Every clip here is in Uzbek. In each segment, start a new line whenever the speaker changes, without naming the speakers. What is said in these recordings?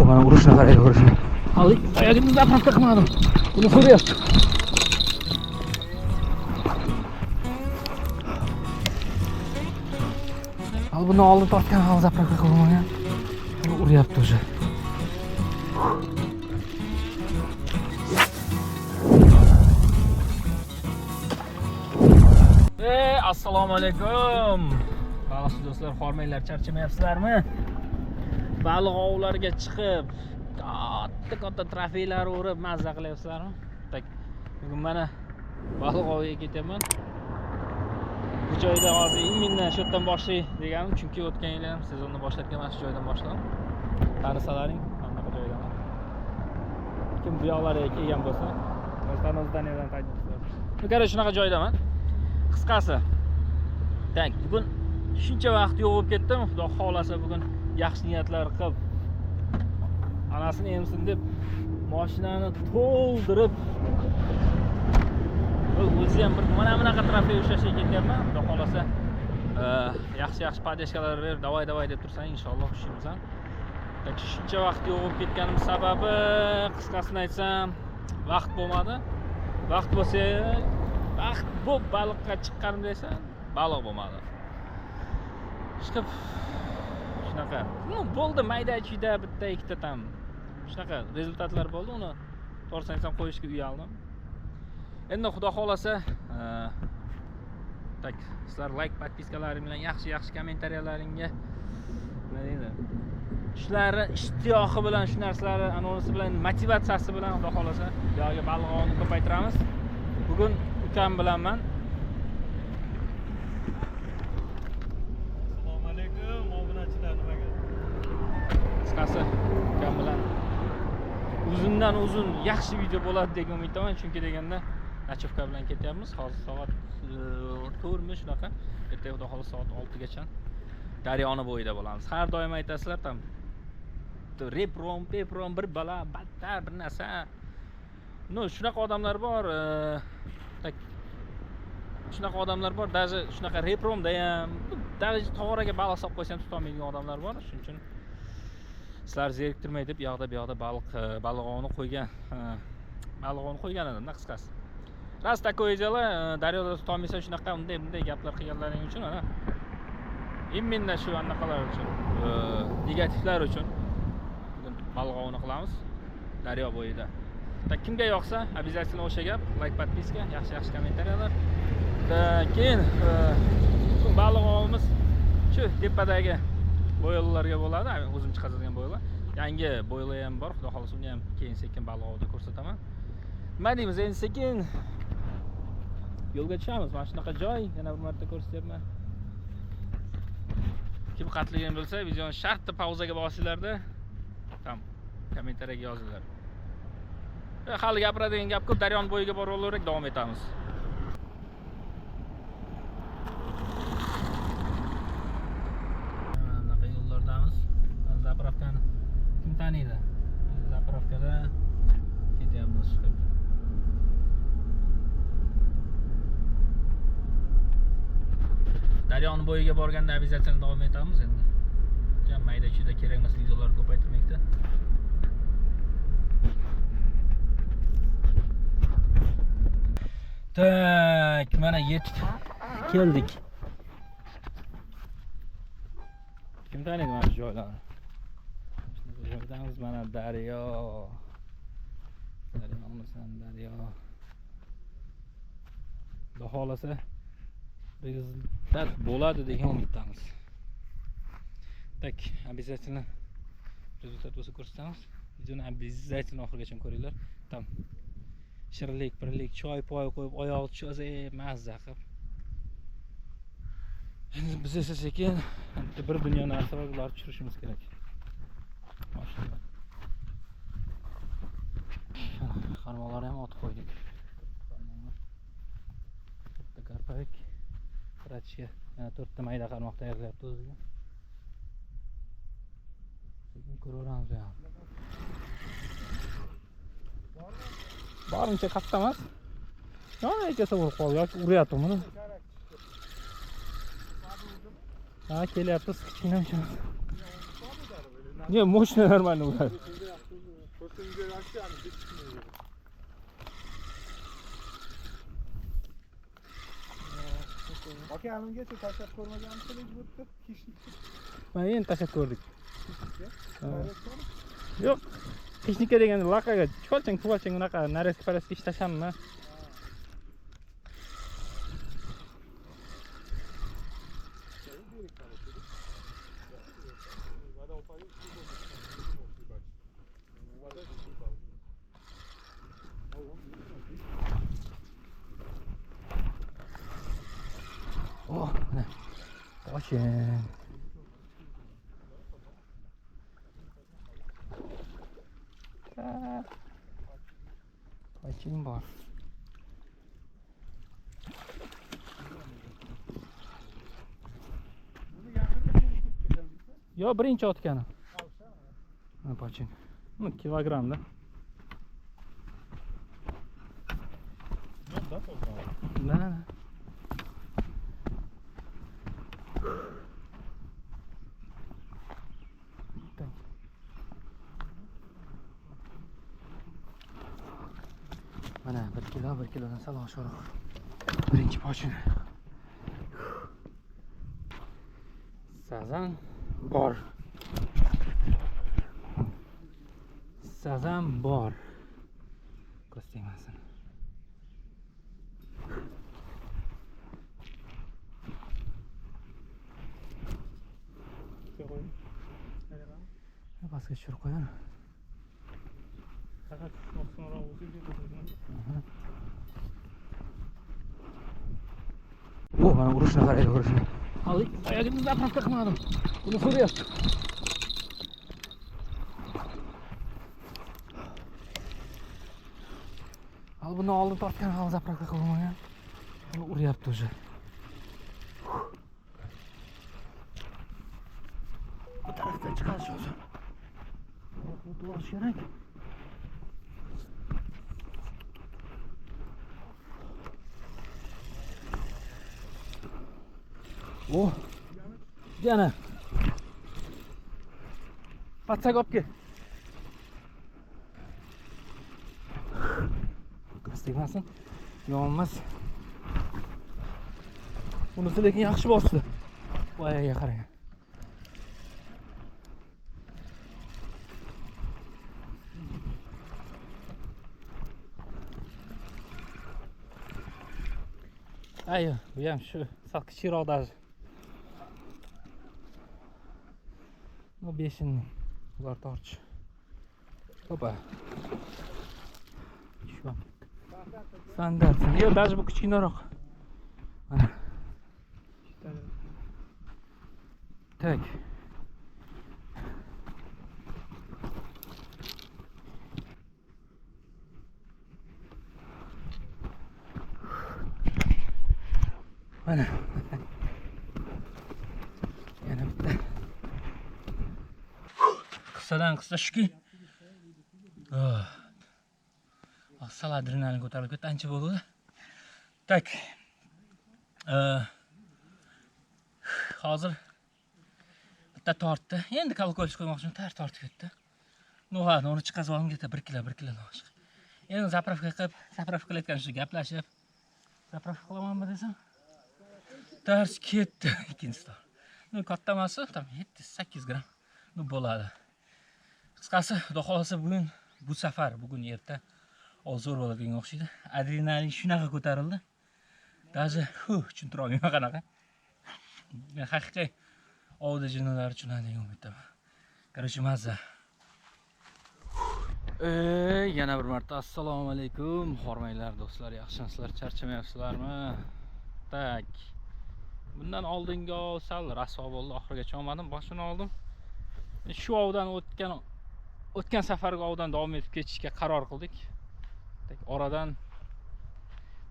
Mana urishni qaraydi, urishni. Hali oyog'imni zapravka qilmadim. Buni ko'ryapti. Hali buni oldin tortgan, hali zapravka qilmagan. Buni uryapti уже. Assalomu alaykum. Baliqchi do'stlar, hormanglar, charchamayapsizlarmi? Baliq ovlarga chiqib, katta-katta trofeylar urib mazza qilyapsizlarmi? Tak, bugun mana baliq oviga ketyapman. Bu joyda hozir immindan shu yerdan boshlay deganim, chunki o'tgan yil ham sezonni boshlatgan mana shu joydan boshladim. Tanisalaring, anaqa joydaman. Kim bu yoqlarga kelgan bo'lsa, o'zdan taniysizlar. Bu karra shunaqa joydaman. Qisqasi, tak, bugun shuncha vaqt yo'q bo'lib ketdim. Xudo xohlasa bugun yaxshi niyatlar qilib, anasini emsin deb mashinani to'ldirib, o'zi ham bir mana bunaqa trofey ushlashga ketyapman. Xudo xohlasa yaxshi-yaxshi podeshkalar berib, davay davay deb tursang, inshaalloh ushlaymiz. Tak, shuncha vaqt yo'q bo'lib ketganim sababi, qisqasini aytsam, vaqt bo'lmadi. Vaqt bo'lsa, vaqt bo'lib baliqqa chiqqanim desa, baliq bo'lmadi. Chiqib shunaqa, bo'ldi, mayda-chuyda bitta ikkita tam shunaqa rezultatlar bo'ldi. Uni to'g'risini aytsam qo'yishga uyaldim. Endi Xudo xohlasa, tak, sizlar like, podpiskalaring bilan yaxshi-yaxshi kommentariyalaringga nima deydi? Shularni ishtiyoqi bilan, shu narsalarni anonsi bilan, motivatsiyasi bilan Xudo xohlasa, bu yoqga baliq ovini ko'paytiramiz. Bugun ukam bilanman.
Assalomu alaykum, obunachilar, nimaga?
Qisqasi, ukam bilan uzundan uzun yaxshi video bo'ladi degan umiddaman, chunki deganda nachovka bilan ketyapmiz. Hozir soat 4mi shunaqa. Ertaga Xudo xohlasa soat 6 gacha daryoni bo'yida bo'lamiz. Har doim aytasizlar, tam reprom, peprom, bir bala, battar bir narsa. No, shunaqa odamlar bor, tak, shunaqa odamlar bor, даже shunaqa repromda ham, даже tog'oraga baliq solib qo'ysa ham tutolmaydigan odamlar bor. Shuning uchun sizlar zeriktirmay deb yoqda bu yoqda baliq ovini qo'ygan, baliq ovini qo'ygan edimda, qisqasi. Раз такое дело, daryoda tutolmaysan, shunaqa unday bunday gaplar qilganlaring uchun, ana именно shu anaqalar uchun, negativlar uchun bugun baliq ovini qilamiz daryo bo'yida. Tak, kimga yoqsa, обязательно o'sha gap, like, podpiska, yaxshi-yaxshi kommentariyalar. Keyin bugun baliq ovimiz shu tepadagi bo'yollarga bo'ladi, o'zim chiqazadigan bo'yollar. Yangi bo'ylar ham bor, Xudo xohlasa uni ham keyin sekin baliq ovida ko'rsataman. Nima deymiz, endi sekin yo'lga tushamiz. Mana shunaqa joy, yana bir marta ko'rsatyapman. Kim qatligini bilsa, videoni shartta pauzaga bosinglarda, tam kommentariyaga yozinglar. Hali gapiradigan gap ko'p, daryoning bo'yiga borib olaverak, davom etamiz. Bunaqa yo'llardamiz. Zapravkani kim taniydi? Zapravkada ketyapmiz chiqib. Daryoning bo'yiga borganda обязательно davom etamiz endi. Jam mayda-chuyda kerak emas videolar ko'paytirmakda. Tak, mana yetib keldik. Kim taniydi mana shu joylarni? Shunaqa joydamiz, mana daryo. Daryomisan, daryo. Xudo xohlasa rezultat bo'ladi degan umiddamiz. Tak, обязательно rezultat bo'lsa ko'rsatamiz. Videoni обязательно oxirigacha ko'ringlar. Tam shirinlik, pirlik, choy poy qo'yib, oyoq cho'zib, mazza qilib. Endi biz esa sekin bir dunyo narsa bor, ularni tushirishimiz kerak. Mashinada. Qarmoqlarni ham otib qo'ydik. Bitta karpavik qirachga, yana 4 ta mayda qarmoq tayyorlayapti o'ziga. Sekin ko'raveramiz ham. Borimcha katta emas. Yonida kelsa bo'lib qoldi yoki uryapti buni. Ha, kelyapti, kichkina. Не, мощный, нормально uradi.
Просто вообще ani chiqmaydi. Aka, ungacha tashlab ko'rmaganmisizlar bu yerda? Хищник.
Mana endi tashlab ko'rdik. Yo'q. Хищник ka deganda лака ga chuvalchang, chuvalchang unaqa нарезка парезка ishlatamman. Oh, mana. Pochin. Так. Pochin bor. Yo, birinchi otgani. Mana pochin. Ну, kilogrammda.
Да,
Да. Так. Mana 1 kilo, 1 kilodan sal oshiqroq. Birinchi pochin. Sazan bor. Sazan bor. Ko'z tegmasin. Pastga tushirib qo'yar.
Faqat osonroq bo'lsa.
O, mana urishni qaraydi, urishni. Hali boyagini заправка qilmadim. Buni ko'ryapti. Hali bundan oldin tortgan, hali заправка qilmagan. Buni uryapti уже. Bu tarafdan chiqarish oson. O'tib olish kerak. Oh. Yana. Подсак olib kel. Ko'z tegmasin. Yomon emas. Bunisi lekin yaxshi bosdi. Voyaga qarang. Ay, bu ham shu sal kichikroq даже. Bu beshinni ular tortish. Hopa. Tushib ketdi. Standart. Yo'q, даже bu kichkinaroq. Mana. Так. Mana. Yana bitta. Qissadan qissa shuki. Ah, sal adrenalin ko'tarilib ketdi, ancha bo'ldi. Так. Hozir bitta tortdi. Endi колокольчик qo'ymoqchiman, tar tortib ketdi. Ну ладно, uni chiqazib oldim, ketdi 1 kilo, 1 kilodan oshiq. Endi заправка qilib, заправка qilayotgan shu gaplashib, заправка qilamanmi desam, tars ketdi ikkinchi tor. Ну, katta emas, там 7-8 gramm. Ну, bo'ladi. Qisqasi, xudo xolasa bugun bu safar, bugun erta zo'r bo'ladigan o'xshaydi. Adrenalin shunaqa ko'tarildi. Даже tushuntira olmayman qanaqa. Men haqiqiy ovda jinnilar tushunadi degan umiddaman. Короче, mazza. Ey, yana bir marta assalomu alaykum. Hormanglar do'stlar, yaxshimisizlar, charchamayapsizlarmi? Так. Bundan oldingi ov sal rasvo bo'ldi, oxirigacha olmadim, boshini oldim. Shu ovdan o'tgan safargi ovdan davom etib ketishga qaror qildik. Так, oradan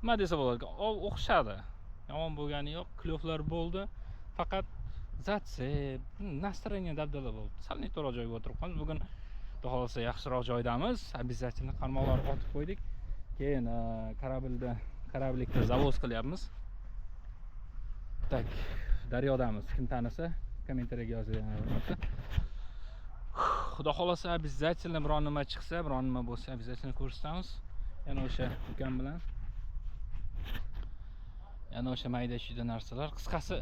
nima desa bo'ladi, ov o'xshadi. Yomon bo'lgani yo'q, клёв lar bo'ldi. Faqat зацеп, настроение dabdala bo'ldi. Sal noto'g'ri joyga o'tirib qoldik. Bugun xudo xolasa yaxshiroq joydamiz. Обязательно qarmoqlarni otib qo'ydik. Keyin корабль da, кораблик da завоз qilyapmiz. Так, daryodamiz. Kim tanisa, kommentariyaga yozing yana bir marta. Xudo xolasa обязательно biron nima chiqsa, biron nima bo'lsa обязательно ko'rsatamiz. Yana o'sha ukam bilan. Yana o'sha mayda-chuyda narsalar. Qisqasi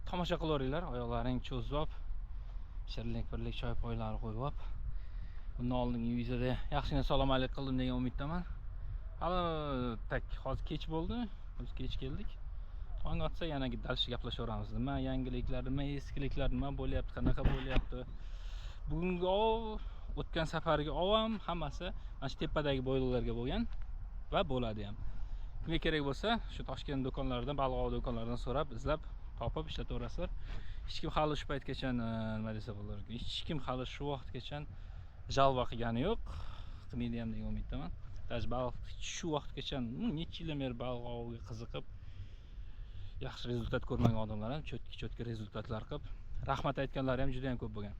tomosha qilaveringlar, oyoqlaring cho'zib, shirinlik birlik choy poylari qo'yib olib. Bundan oldingi videoda yaxshigina salom alik qildim degan umiddaman. Hali tak hozir kech bo'ldi, biz kech keldik. Tong otsa yana dальше gaplashaveramiz. Nima yangiliklar, nima eskiliklar, nima bo'lyapti, qanaqa bo'lyapti. Bugungi ov, o'tgan safargi ov ham hammasi mana shu tepadagi boyliqlarga bo'lgan va bo'ladi ham. Kimga kerak bo'lsa, shu Toshkent do'konlaridan, baliq ov do'konlaridan so'rab, izlab, topib ishlataverasizlar. Hech kim hali shu paytgacha nima desa bo'lar ekan, hech kim hali shu vaqtgacha jalva qilgani yo'q. Qilmaydi ham degan umiddaman. Даже baliq shu vaqtgacha, necha yildan beri baliq oviga qiziqib, yaxshi rezultat ko'rmagan odamlar ham cho'tki-cho'tki rezultatlar qilib, rahmat aytganlari ham juda ham ko'p bo'lgan.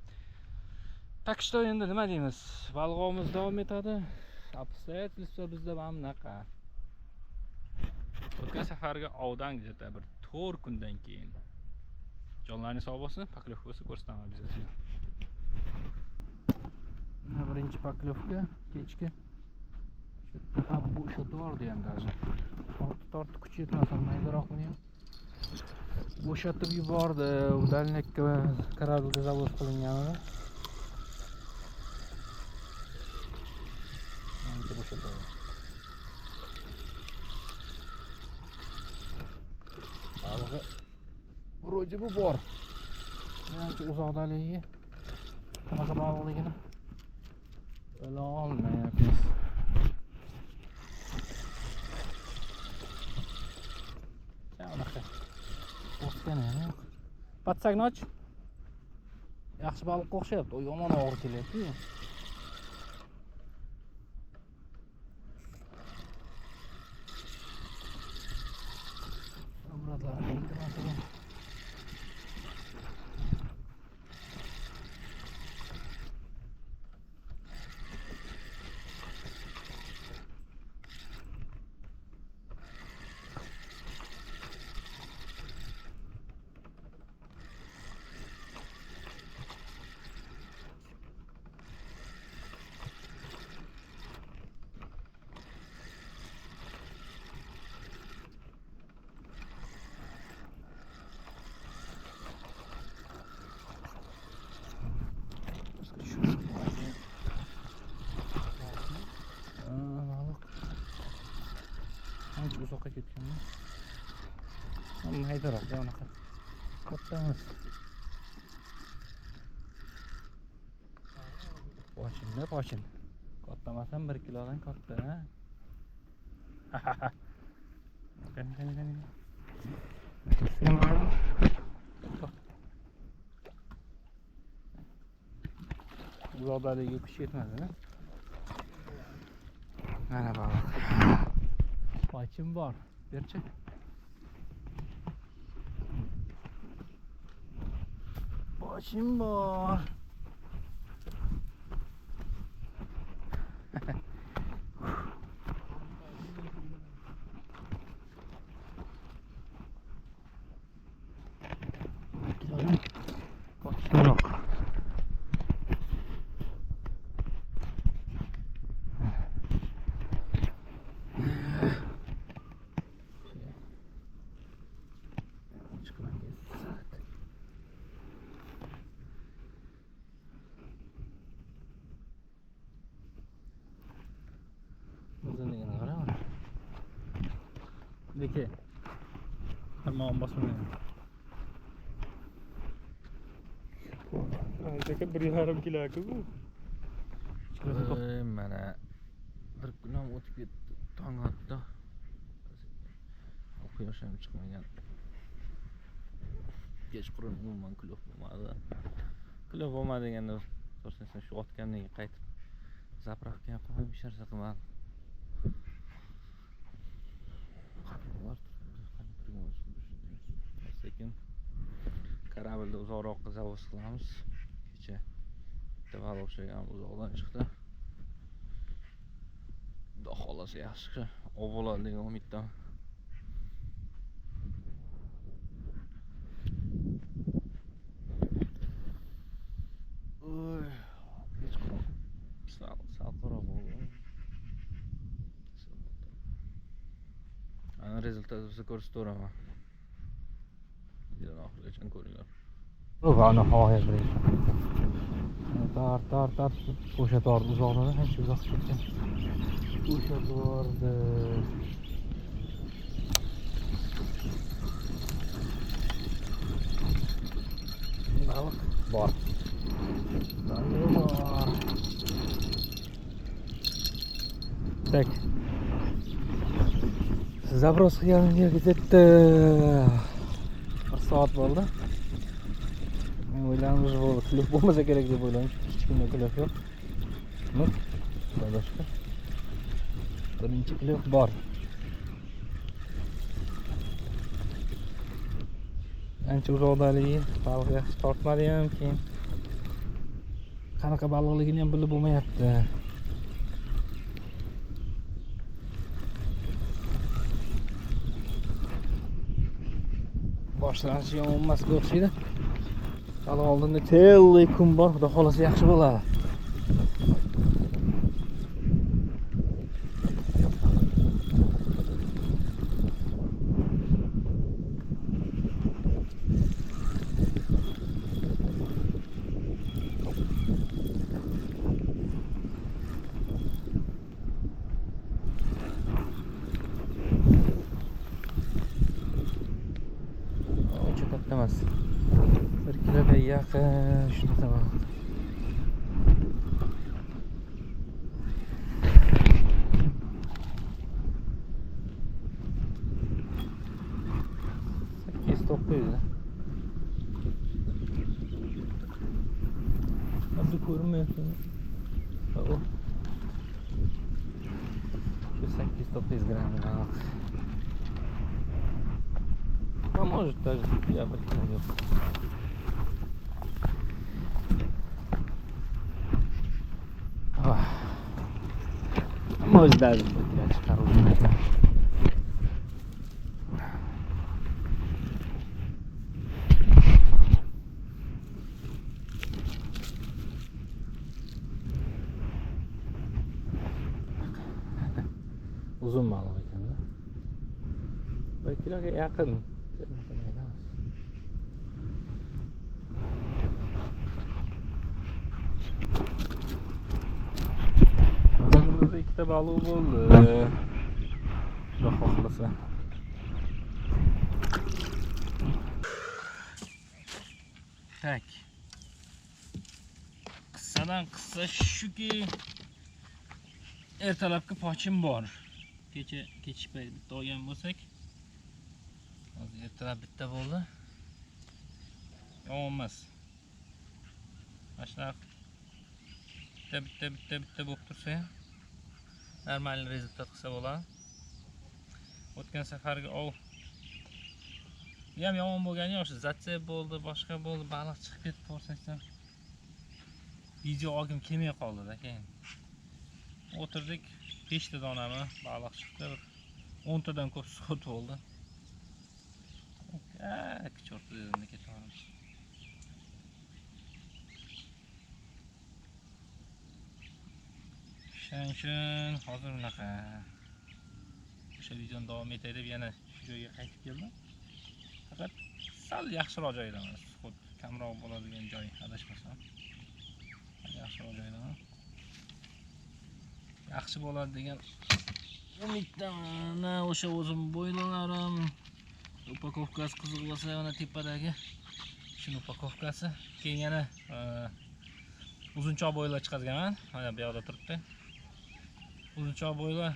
Так что endi nima deymiz? Baliq ovimiz davom etadi. Обстоятельства bizda mana bunaqa. O'tgan safargi ovdan где-то bir 4 kundan keyin. Jonlaringiz sog' bo'lsin, поклевка bo'lsa ko'rsataman обязательно. Mana birinchi поклевка kechki. Ha, bu o'sha tordi ham даже. Tortdi, kuchi yetmasa maydaroq buni ham. Bo'shatib yubordi. U дальникka kорабльga zavod qilingan edi. Ancha bo'shatadi. Balig'i вроде bu bor. Ancha uzoqdaligi qanaqa baliqligini bila olmayapmiz. Unaqa bosgani ham yo'q. Подсагноч. Yaxshi baliqqa o'xshayapti. U yomon og'ir kelyapti-yu. Ancha uzoqqa ketganmi? Maydaroq, unaqa katta emas. Pochinda pochin. Katta emas ham 1 kilodan katta, ha? Qani, qani, qani. Uzoqdaligi kuch yetmadi, ha? Mana baliq. Pochin bor. Berchi. Pochin bor. Kattaroq. Uzunligini qarang. Lekin barmog'im bosmagan.
Aka 1,5 kilo-ku bu.
Mana bir kun ham o'tib ketdi, tong otdi. Quyosh ham chiqmagan. Kechqurun umuman klub bo'lmadi. Klub bo'lmadi deganda, to'g'risini shu otgandan keyin qaytib zapravka ham qilib hech narsa qilmadim. Sekin kорабльda uzoqroqqa zavod qilamiz. Kecha bitta baliq o'xshagan uzoqdan chiqdi. Xudo xolasa yaxshi ov bo'ladi degan umiddaman. Oy. Sal salqinroq bo'ldi. Ana rezultat bo'lsa ko'rsataveraman. Videoni oxirigacha ko'ringlar. Va nihoyat birinchi. Tar tar tar o'sha tordi uzoqdan ancha uzoq ketgan. O'sha bordi. Baliq bor. Baliq bor. Tak. Zabros qilganimga ketdi. 1 soat bo'ldi. Men o'yladim, bo'ldi, klub bo'lmasa kerak deb o'yladim, chunki hech kimda klub yo'q. Xudoga shukr. Birinchi klub bor. Ancha uzoqdaligi, baliq yaxshi tortmadi ham, keyin qanaqa baliqligini ham bilib bo'lmayapti. Boshlanishi yomon emasga o'xshaydi. Hali oldinda telli kun bor, xudo xolasa yaxshi bo'ladi. Uncha katta emas. 1 kiloga yaqin shunaqa baliq. Sakkiz to'qqiz. Abdu ko'rinmayapti. O. Shu 8-9 gramm baliq. А может даже я бы не. Может даже потерять хороший. Uzun baliq ekan-da. 1 kiloga yaqin. Ikkita baliq bo'ldi. Xudo xohlasa. Tak. Qissadan qissa shuki, ertalabki pochim bor. Kecha kechki payt bitta olgan bo'lsak, hozir ertalab bitta bo'ldi. Yomon emas. Mana shunaqa bitta bitta bitta bitta bo'lib tursa ham normal rezultat qilsa bo'ladi. O'tgan safargi ov bu ham yomon bo'lgani yo'q, shu zatsep bo'ldi, boshqa bo'ldi, baliq chiqib ketdi, to'g'risini. Video olgim kelmay qoldi-da keyin. O'tirdik, 5 ta donami baliq chiqdi, bir 10 tadan ko'p suxot bo'ldi. Chorti dedim, ketaveramiz. Shuning uchun hozir bunaqa o'sha videoni davom etay deb yana shu joyga qaytib keldim. Faqat sal yaxshiroq joydaman, suxot kamroq bo'ladigan joy, adashmasam. Yaxshiroq joydaman. Yaxshi bo'ladi degan umiddaman. O'sha o'zim bo'ylalarim upakovkasi qiziq bo'lsa, mana tepadagi shuni upakovkasi. Keyin yana uzunchoq bo'ylar chiqazganman. Mana bu yoqda turibdi. Uzunchoq bo'ylar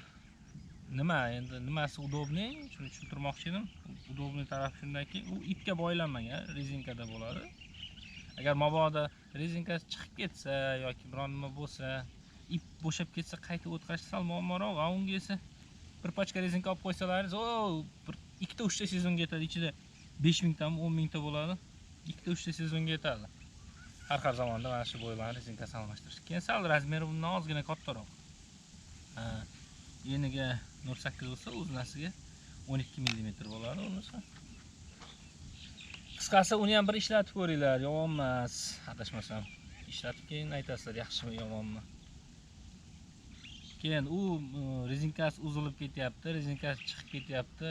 nima endi, nimasi udobniy, shuni tushuntirmoqchi edim. Udobniy tarafi shundaki, u ipga boylanmagan, rezinkada bo'ladi. Agar mabodo rezinkasi chiqib ketsa yoki biron nima bo'lsa, ip bo'shab ketsa qayta o'tkazish sal muammoroq. A unga esa bir pachka rezinka olib qo'ysalaringiz, o bir 2-3 ta sezonga yetadi. Ichida 5000 tami 10 000 ta bo'ladi. 2-3 ta sezonga yetadi. Har har zamonda mana shu bo'ylarni rezinkasini almashtirish. Keyin sal razmeri bundan ozgina kattaroq. Eniga 0.8 bo'lsa, uznasiga 12 mm bo'ladi unisi. Qisqasi uni ham bir ishlatib ko'ringlar, yomon emas, adashmasam. Ishlatib keyin aytasizlar, yaxshimi, yomonmi. Keyin u rezinkasi uzilib ketyapti, rezinkasi chiqib ketyapti.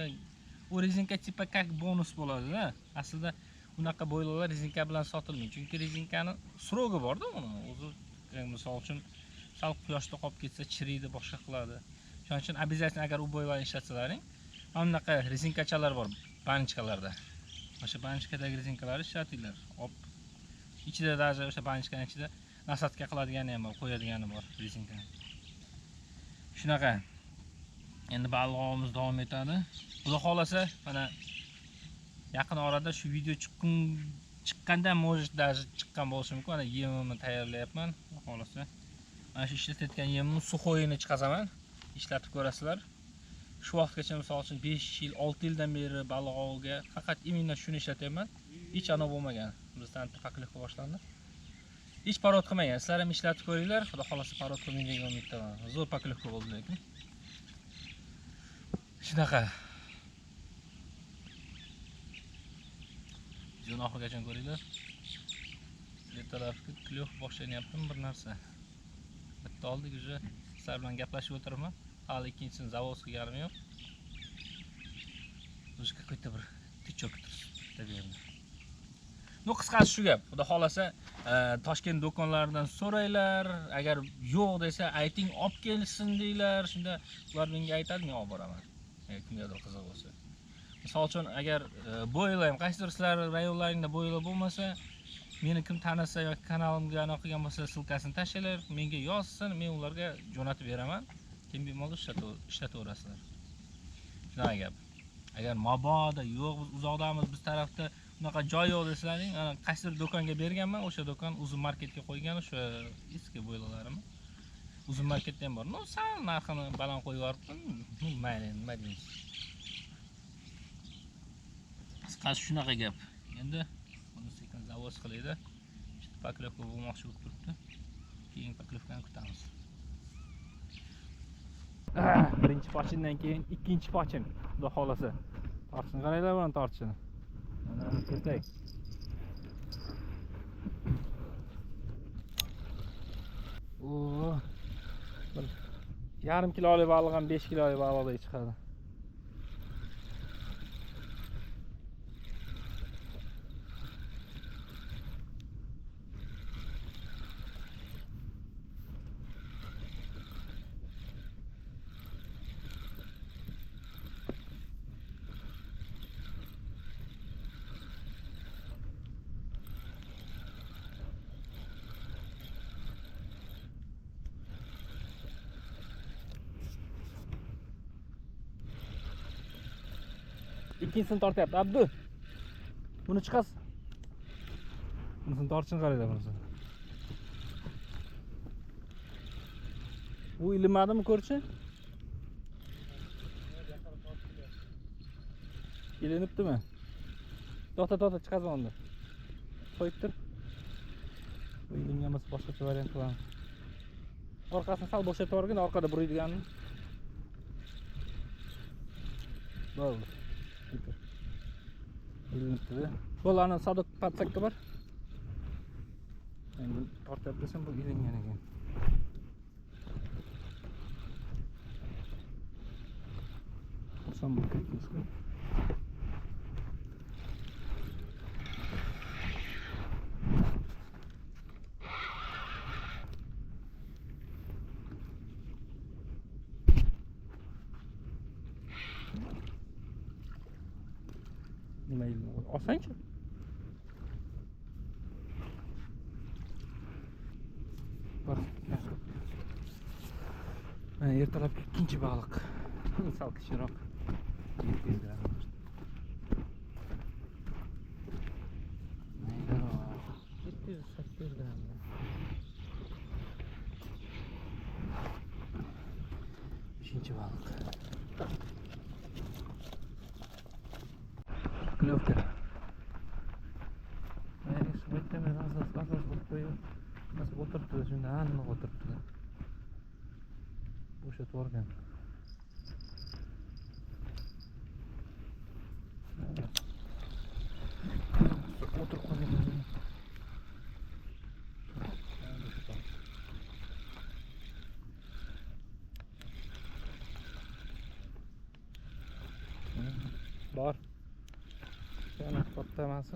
U rezinka tipa как bonus bo'ladi-da. Aslida unaqa boylalar rezinka bilan sotilmaydi. Chunki rezinkani сроgi bor-da uni. O'zi misol uchun sal quyoshda qolib ketsa chiriydi, boshqa qiladi. Shuning uchun обязательно agar u boylarni ishlatsalaring, mana bunaqa rezinkachalar bor banchkalarda. O'sha banchkadagi rezinkalarni ishlatinglar. Op ichida даже o'sha banchkaning ichida nasadka qiladigani ham bor, qo'yadigani bor rezinkani. Shunaqa. Endi balig'imiz davom etadi. Xudo xolasa, mana yaqin orada shu video chiqqanda может даже chiqqan bo'lishi mumkin. Mana yemimni tayyorlayapman. Xudo xolasa. Mana shu ishlatayotgan yemimni suxoyini chiqazaman. Ishlatib ko'rasizlar. Shu vaqtgacha misol uchun 5 yil, 6 yildan beri baliq oviga faqat именно shuni ishlatyapman. Hech ana bo'lmagan. Bizdan поклевка boshlandi. Hech parod qilmagan. Sizlar ham ishlatib ko'ringlar. Xudo xolasa parod qilmaydi degan umiddaman. Zo'r поклевка bo'ldi lekin. Shunaqa. Videoni oxirigacha ko'ringlar. Ertalabki klyof boshlanyaptimi bir narsa. Bitta oldik уже. Sizlar bilan gaplashib o'tiribman. Hali ikkinchisini zavod qilganim yo'q. Уже какой-то bir тычок turibdi bu yerda. Ну, qisqasi shu gap. Xudo xolasa, Toshkent do'konlaridan so'ranglar. Agar yo'q desa, ayting, olib kelsin deylar. Shunda ular menga aytadi, men olib boraman. Agar kimgadir qiziq bo'lsa. Misol uchun, agar bo'ylar ham qaysidir sizlar rayonlaringda bo'ylar bo'lmasa, meni kim tanisa yoki kanalimga anaqa qilgan bo'lsa, ссылкасini tashlanglar, menga yozsin, men ularga jo'natib beraman. Kim bemalol ishlataverasizlar. Shunaqa gap. Agar mabodo yo'q, biz uzoqdamiz, biz tarafda unaqa joy yo'q desalaring, ana qaysidir do'konga berganman, o'sha do'kon Uzum marketga qo'ygan o'sha eski bo'ylalarimni. Uzum marketda ham bor. No, sal narxini baland qo'yib yuboribman. Mayli, nima deymiz. Qisqasi shunaqa gap. Endi buni sekin zavod qilaydi. Bitta поклевка bo'lmoqchi bo'lib turibdi. Keyin поклевкani kutamiz. Birinchi pochindan keyin ikkinchi pochin, xudo xolasa. Tortishini qaranglar, buni tortishini. Mana ketak. O, bir yarim kilolik baliq ham 5 kilolik baliqdek chiqadi. Ikkinchisini tortyapti Abdu. Buni chiqasiz. Bunisini tortishini qaranglar bunisini. U ilinmadimi ko'rchi? Ilinibdimi? To'xta, to'xta, chiqazi unda. Qo'yib tur. Bu ilingan bo'lsa boshqacha variant qilamiz. Orqasini sal bo'shatib yuborgin, orqada buriydiganini. Bo'ldi. Ilinibdi. Bo'ldi, ana sadoq patsakka bor. Endi tortyapti desam bu ilingan ekan. Oson bu ketmasku. Nima ilinib? Olsangchi. Bor. Mana ertalabki ikkinchi baliq. Sal kichikroq. 700 gramm. Maydaroq. 700-800 gramm. Beshinchi baliq. Клевка. O'tiribdi, shunda aniq o'tiribdi. Bo'shatib yuborgan. O'tirib qolgan. Bor. Yana katta emas,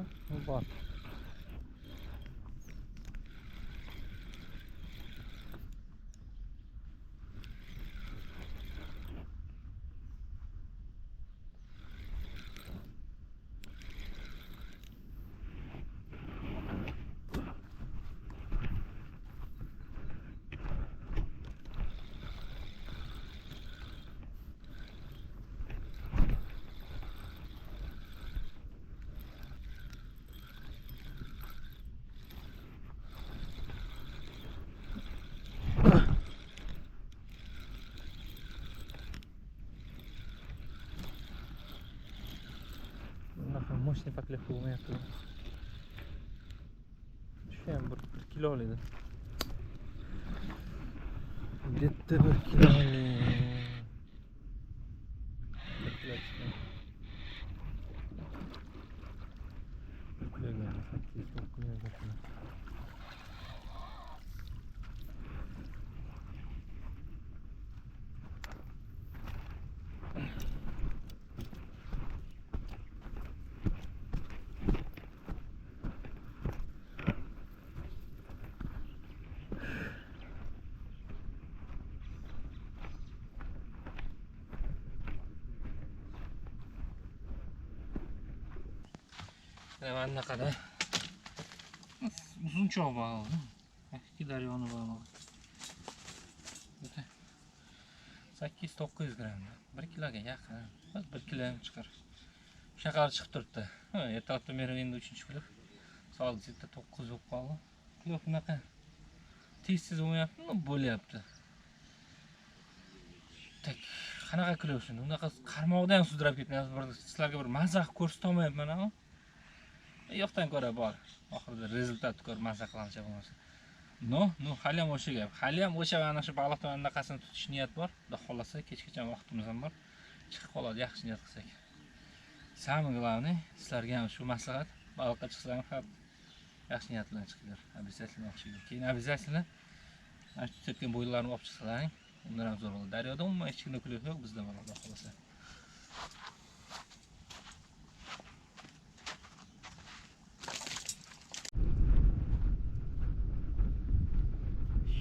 bor. Мощный поклевка bo'lmayapti. Shu ham 1 kilo edi. Где-то 1 kilo. 1 kilo chiqqan. 1 kiloga 8-9 kilo. Anaqada uzunchoq baliq, ikki daryoni balig'i. 800-900 gramm, 1 kiloga yaqin, 1 kilo ham chiqar. O'shaqa chiqib turibdi. Ertalabdan beri endi 3-klub. Soat 7:09 bo'lib qoldi. Klub bunaqa tez-tez bo'lmayapti, bo'lyapti. Tak, qanaqa klub shuni? Unaqa qarmoqda ham sudrab ketmayapti. Bir sizlarga bir maza qilib ko'rsata olmayapman, ha. Yo'qdan ko'ra bor. Oxirida rezultatni ko'rib maza qilamiz bo'lmasa. No, hali ham o'sha gap. Hali ham o'sha ana shu baliqni anaqasini tutish niyat bor. Xudo xolasa kechgacha vaqtimiz ham bor. Chiqib qoladi yaxshi niyat qilsak. Самое главное, sizlarga ham shu maslahat, baliqqa chiqsanglar ham yaxshi niyat bilan chiqinglar. Обязательно o'xshaydi. Keyin обязательно mana shu tutayotgan bo'ylarni olib chiqsalaring, undan ham zo'r bo'ladi. Daryoda umuman hech kimda klub yo'q, bizda bor, Xudo xolasa.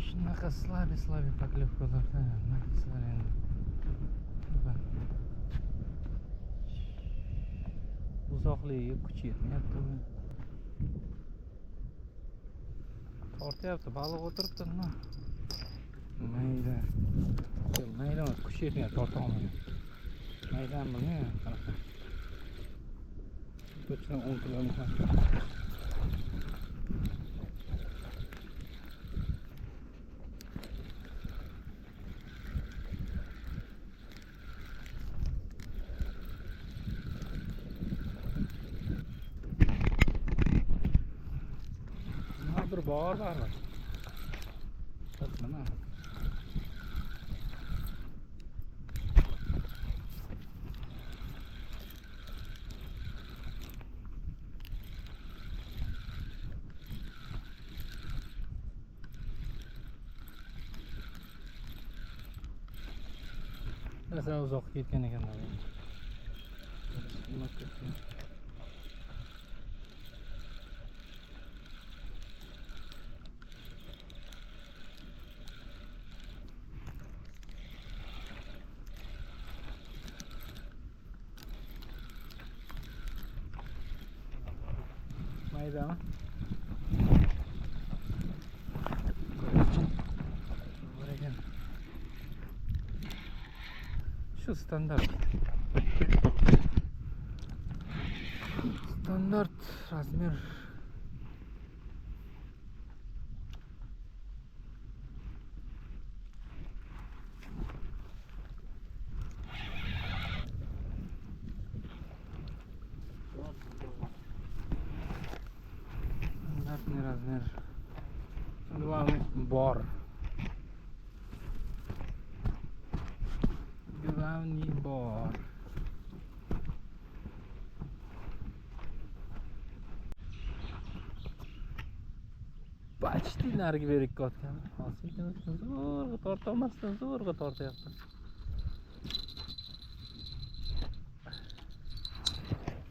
Shunaqa slabi poklevkalarda nima deysizlar endi. Uzoqligiga kuch yetmayapti. Tortyapti, baliq o'tiribdi, nima? Mayda. Mayda emas, kuch yetmayapti, torta olmayapti. Maydami bilmayman, qanaqa. Точно 10 kilo. Bor baribir. Nima? Masalan uzoqqa ketgan ekanlar. Maydami? Bor ekan. Shu standart. Standart razmer. Размер. Главный bor. Главный bor. Почти narigi berikka otgan. Hozir zo'rg'a torta olmasdan zo'rg'a tortyapti.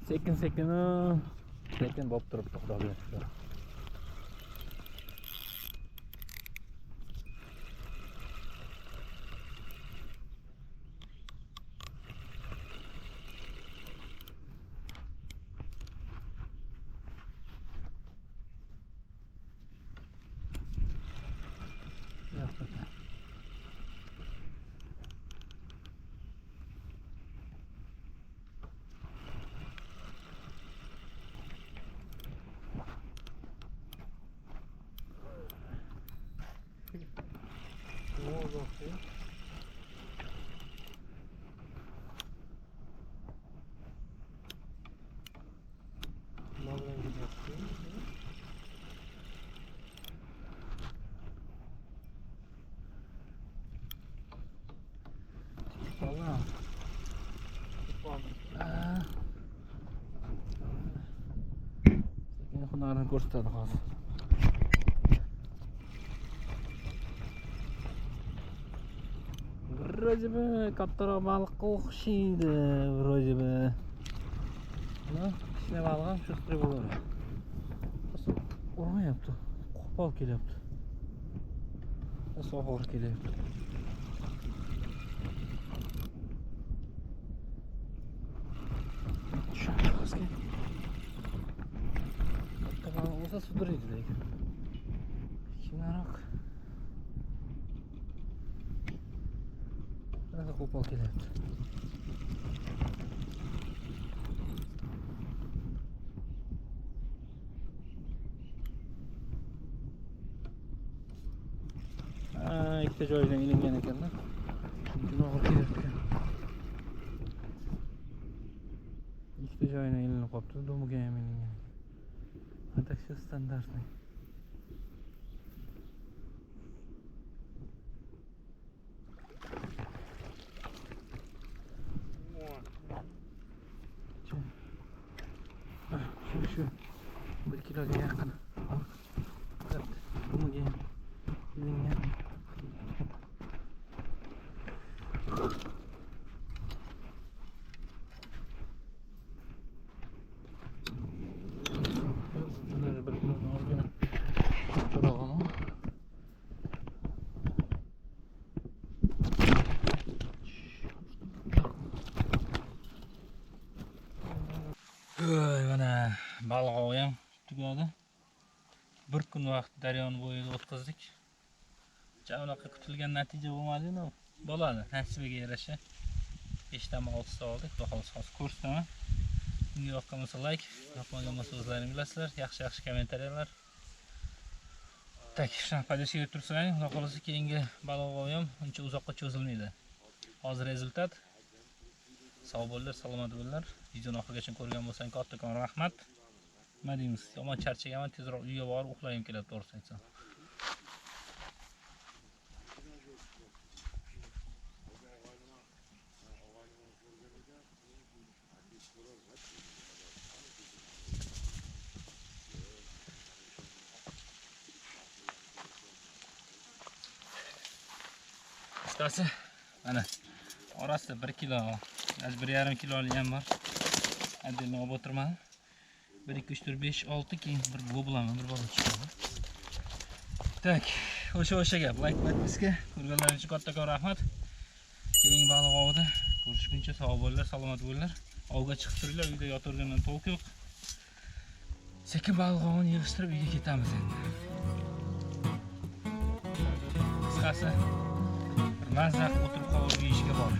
Sekin sekin lekin bo'lib turibdi, Xudoga shukr. Sekin hunarini ko'rsatadi hozir. Вроде бы kattaroq baliqqa o'xshaydi, вроде бы. Buni kichkina baliq ham shustrey bo'ladi. Urmayapti, qo'pol kelyapti. Og'ir kelyapti. Katta baliq bo'lsa sudraydi lekin. Kichkinaroq. Qanaqa qo'pol kelyapti. Ikkita joyidan ilingan ekanda. Juda og'ir kelyapti ekan. Ikkita joyidan ilinib qolibdi, dumiga ham ilingan. А так все стандартный. Shu 1 kiloga yaqin. Dumiga ham ilingan. Mana baliq ovi ham tugadi. Bir kun vaqt daryoni bo'yida o'tkazdik. Unaqa kutilgan natija bo'lmadi, bo'ladi. Nasibiga yarasha 5 tami 6 ta oldik. Xudo xohlasa hozir ko'rsataman. Unga yoqqan bo'lsa like, yoqmagan bo'lsa o'zlaring bilasizlar. Yaxshi-yaxshi kommentariyalar. Tak, shunaqa podeshga berib tursang, Xudo xohlasa keyingi baliq ovi ham uncha uzoqqa cho'zilmaydi. Hozir rezultat. Sog' bo'linglar, salomat bo'linglar. Videoni oxirigacha ko'rgan bo'lsang, kattakon rahmat. Nima deymiz? Yomon charchaganman, tezroq uyga borib uxlagim keladi, to'g'risini aytsam. Qisqasi, mana orasida 1 kilo, az 1,5 kiloli ham bor. Отдельно olib o'tirmadim. 1 2 3 4 5 6 keyin bir goblaman, bir bola chiqadi. Tak, o'sha gap. Like podpiska ko'rganlaringiz uchun kattakon rahmat. Keyingi baliq ovida ko'rishguncha sog' bo'linglar, salomat bo'linglar. Ovga chiqib turinglar, uyda yotavergandan to'q yo'q. Sekin baliq ovini yig'ishtirib uyga ketamiz endi. Qisqasi, bir mazza qilib o'tirib qovurib yeyishga bor.